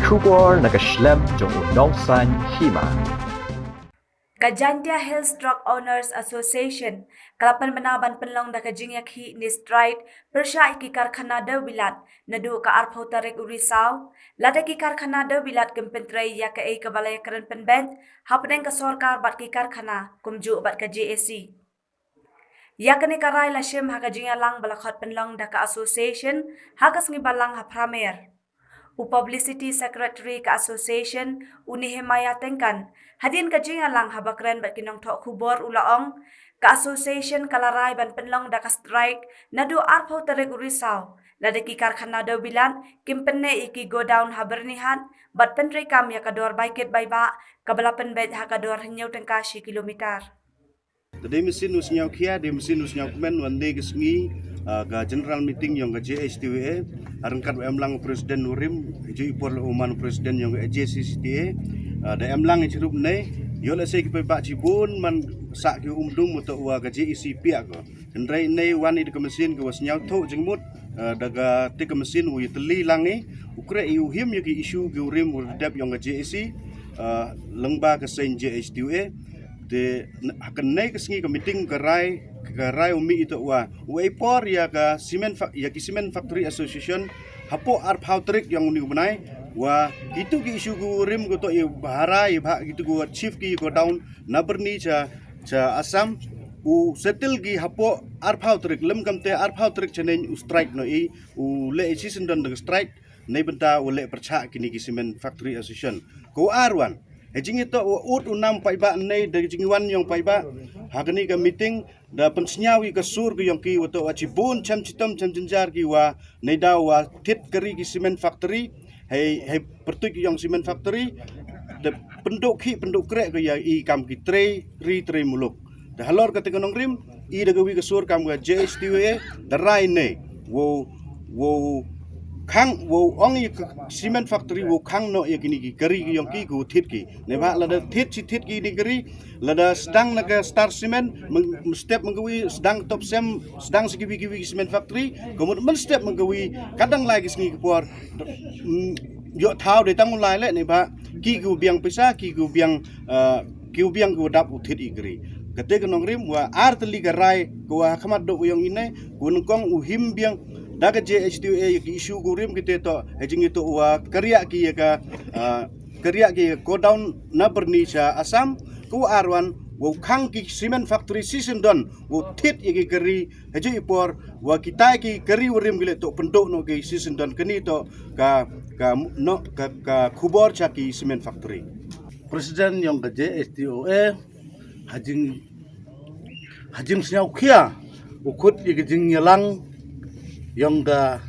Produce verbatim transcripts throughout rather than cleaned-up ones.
Khubor na ka shlem jong u nongsan hima. Ka Jaintia Hills Truck Owners Association ka la pynbna ban pynlong da ka jingïakhih ne strike pyrshah ïa ki karkhana dewbilat naduh ka arphew tarik u Risaw, lada ki karkhana dewbilat kim pyntrei ïa kaei kaba la ïakren pynbeit hapdeng ka sorkar bad ki karkhana kumjuh bad ka J A C. Ïa kane ka rai la shim ha ka jingïalang ba la khot pynlong da ka association ha ka sngi Balang ha Pramer. U Publicity Secretary ka association, u Nehemiah Tengkan, hadien ka jingïalang haba kren bad ki nongthoh khubor u la ong, ka association ka la rai ban pynlong da ka strike naduh arphew tarik u Risaw, lada ki karkhana dewbilat kim pynneh ïa ki godown ha Byrnihat bad pyntreikam ïa ka dor bai kit bai bah kaba la pynbeit ha ka dor hynñiew tyngka shi kilometer. Te dei mynsiem u sngewkhia, dei mynsiem u sngewkmen, wan dei ka sngi, ah, ka general meeting yong ka J H T U A, ha ryngkat u em lang u president u rim, ju i por u man u president yong ka J C C T A, ah, da em lang i chirup nei, ïoh lehse ki paidbah chibun man sah ki umdum u to wa ka J E C piak ko. Hynrei nei wan i da ka mynsiem ka wa sngewthuh jingmut, ah, da ka te ka mynsiem u i tylli lang i, u kre i u him ïa ki issue ki u rim u dep yong ka J A C, ah, lyngba ka seng J H T U A, Te ha kane ka sngi ka meeting ka rai, ka rai u mih ito wa u ei por ïa ka cement fa-, ïa ki Cement Factory Association hapoh arphew tarik yong uni u bnai, wa kitu ki issue ku rim ku to i bahara i bah kitu ku chief ki godown na Byrni cha, cha Assam, u settle ki hapoh arphew tarik, lem kam te arphew tarik chaneng u strike no i, u le i season don da strike, nei bynta u le pyrchah kini ki Cement Factory Association. Ko arwan, He jingïatoh wa ut u nam paidbah nei da jingwan yong paidbah ha kani ka meeting da pynsngew ïa ka sur ka yong ki wa toh wa chibun chem chitom chem jynjar ki wa nei da wa thied kari ki cement factory. Hei, hei pyrtuit ki yong cement factory da pynduh khih pynduh kreh ka ïa i kam ki trei ri trei muluk. Da halor kata ka nongrim i da ka wi ka sur kam ka J H T U A da rai nei wow, wow khang wow ong ïa ka cement factory wow khang noh ïa kini ki kari ki yong ki ku thied ki. Nei ba lada thied chi thied kini kari lada sdang na ka Star Cement meng step meng ka wi sdang Top Cem sdang si ki wi ki wi cement factory. Ka mut meng step meng ka wi ka dang lai ki sngi ki por. Ïoh thaw dei tang u lai le nei ba ki ku biang pisa ki ku biang ki u biang ku dap u thied i kri. Kate ka nongrim wa ar tylli ka rai ku wa khmat dok u yong ine ku nengkong u him biang da ka J H T U A ïa ki issue ku rim kite to ha jingïatoh wa kariak ki ïa ka kariak ki ïa ka godown na Byrni cha Assam ku arwan wa u khang ki cement factory season don wa u thied ïa ki kari ha ju i por wa kitai ki kari wa rim ki le to pynduh no ki season don kani to ka ka no ka ka khubor cha ki cement factory. President yong ka J H T U A ha jing ha jing sñiaw khia u khut ïa ka jingïalang yong ka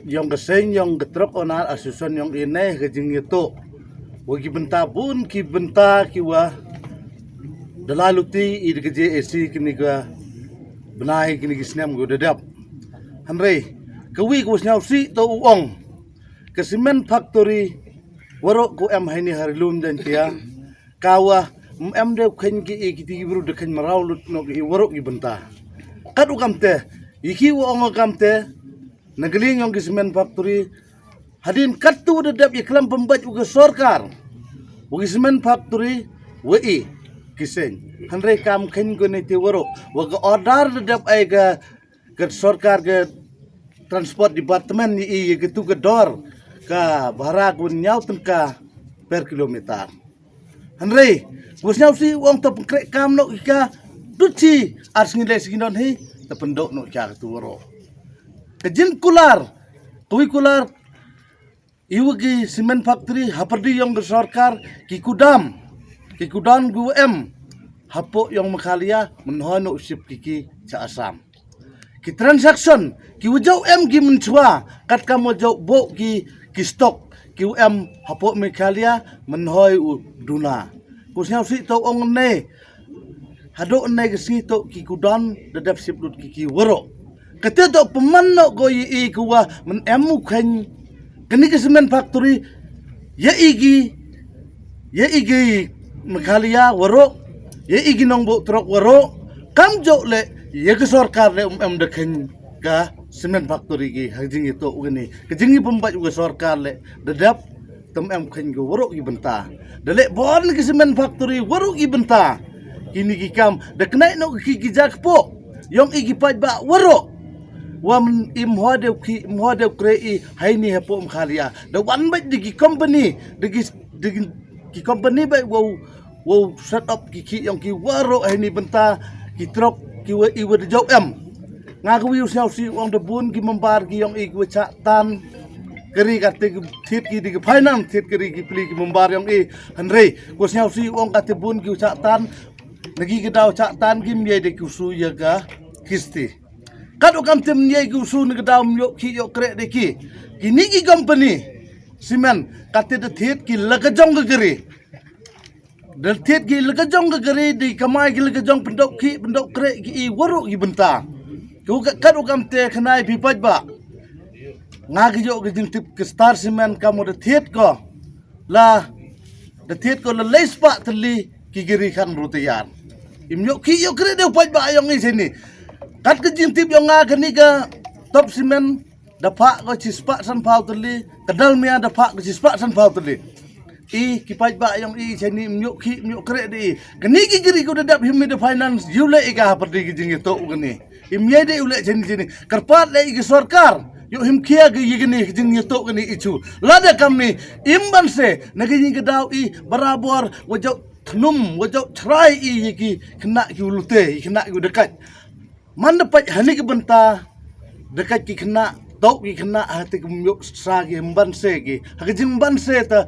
yong ka seng yong ka truck owner association yong ine ha ka jingïatoh wa ki bynta bun ki bynta ki wa da la luti i da ka J A C kini ka bnai kini ki snem ka da dep. Hynrei ka wi ka wa sñiaw si to u ong ka cement factory waroh ku em haini ha ri lum Jaintia ka wa em de khein ki i kiti ki bru de khein maraw lut no ki waroh ki bynta. Kat u kamte i ki wa ong kamte na ka liang yong ki cement factory hadien katto da dep ïa klam pynbeit u ka sorkar wa ki cement factory wa i ki seng. Hynrei kam khein ko ne te waroh wa ka order da dep ai ka ka sorkar ka transport department ïa i ïa ka tu ka dor ka bhara ka wan ñiaw tyngka per kilometer. Hynrei wa sñiaw si u ong ta pynkreh kam noh ïa ka dut chi ar sngi le sngi don hi ta pynduh noh ïa ka tu waroh. Ka jin kular ka wi kular i wa ki cement factory ha pyrdi yong ka sorkar ki kudam ki kudam gu em hapoh yong Meghalaya mynhoi no u sip ki ki cha Assam. Ki transaction ki wa jauh em ki mynchwa kat kam wa jauh bo ki ki stock ki wa em hapoh Meghalaya mynhoi u duna. Ku sñiaw si to ong ne Haduh nai ka sngi to ki kudon da dep sip lut ki ki waroh. Kate to pynman noh ko i i kuwa men em u khein kani ka cement factory ya i ki ya i ki Meghalaya waroh ya i ki nongbuh trok waroh kam jok le ya ka sorkar le um em da khein ka cement factory ki ha jingïatoh u kane. Ka jingïabam bad u ka sorkar leh da dep tam em khein ka waroh ki bynta. Da leh bun ki cement factory waroh ki bynta. Kini ki kam da kynai noh ki ki ja kpoh. Yong i ki paidbah waroh. Wa im hoi deu ki im hoi deu kre i haini hapoh Meghalaya. Da wan bad da ki company da ki da ki, ki company bad wow wow set up ki ki yong ki waroh haini bynta ki trok ki wa i wa da jauh em. Nga ka wi u sñiaw si ong da bun ki member ki yong i ki wa chah tan kari ka te ki thied ki di ki finance thied kari ki pli ki member yong i hynrei ko sñiaw si ong ka te bun ki wa chah tan na ki ka daw chah tan ki mye de ki su ya ka kisti. Kat u kam te mye ki su na ka daw myo ki yo kre de ki kini ki company cement ka te da thied ki la ka jong ka kari. Da thied ki la ka jong ka kari di kamai ki la ka jong pyndok ki pyndok kre ki i waroh ki bynta. Ku ka kat u kam te khnai pi paidbah. Nga ki yo ki jingtip ki star cement ka mo da thied ko la da thied ko la lei spah tylli ki kari khan ru tayar. Im yo ki yo kre de paidbah yong i sini. Kat ka jingtip yong nga kani ka top cement da phah ko chi spah san phaw tylli ka dalmia da phah ko chi spah san phaw tylli. I ki paidbah yong i chani myo ki myo kre de i kani ki kri ko da dap him da finance yu le i ka ha parti ki jing to u kani. Im ye de u le chani chani karpat le i ki sorkar yo him kia ki yi kani ki jing to kani i chu la da kam ni im ban se na ki jing ka daw i barabor wa jok thnum wa jok chrai i yi ki kena ki ulute i kena ki udekat. Man da pait hani ki bynta da ka ki khynnah tok ki khynnah ha te ki myuk sa ki mban se ki ha ka jing mban se ta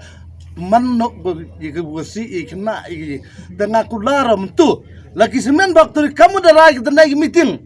man nok ba ki ka wasi i khynnah i ki ta nga kula ra myntu la ki semen bak turi kamu da rai ki tendai ki meeting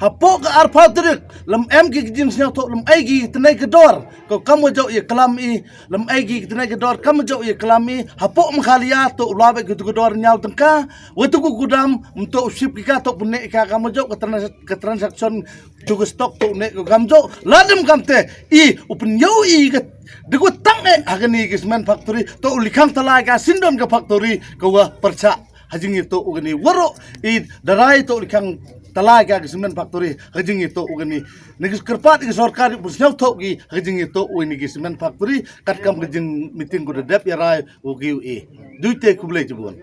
ha pok ka ar pau turi lam em ki jing snyau tok lam ai ki tendai ki dor ko kamu jau i klam i lam ai ki tendai ki dor kamu jau i klam i ha pok mkhalia tok la ba ki tu ki dor nyau tengka wa tu ku kudam myntu sip ki ka tok pun ne ka kamu jau ka trans ka transaction tu ka stock tu ne ka kam jo la dem kam te i u pynïoh i ka de ku tang e ha kani ki cement factory to u likhang talai ka sindon ka factory ka wa percha ha jing i to u kani waro i darai to u likhang talai ka ki cement factory ha jing i to u kani ne ki kerpat ki sorkar u pynïoh to ki ha jing i to u ni ki cement factory kat kam ka jing meeting ku da dep ya rai u ki u e dui te ku blei jibun.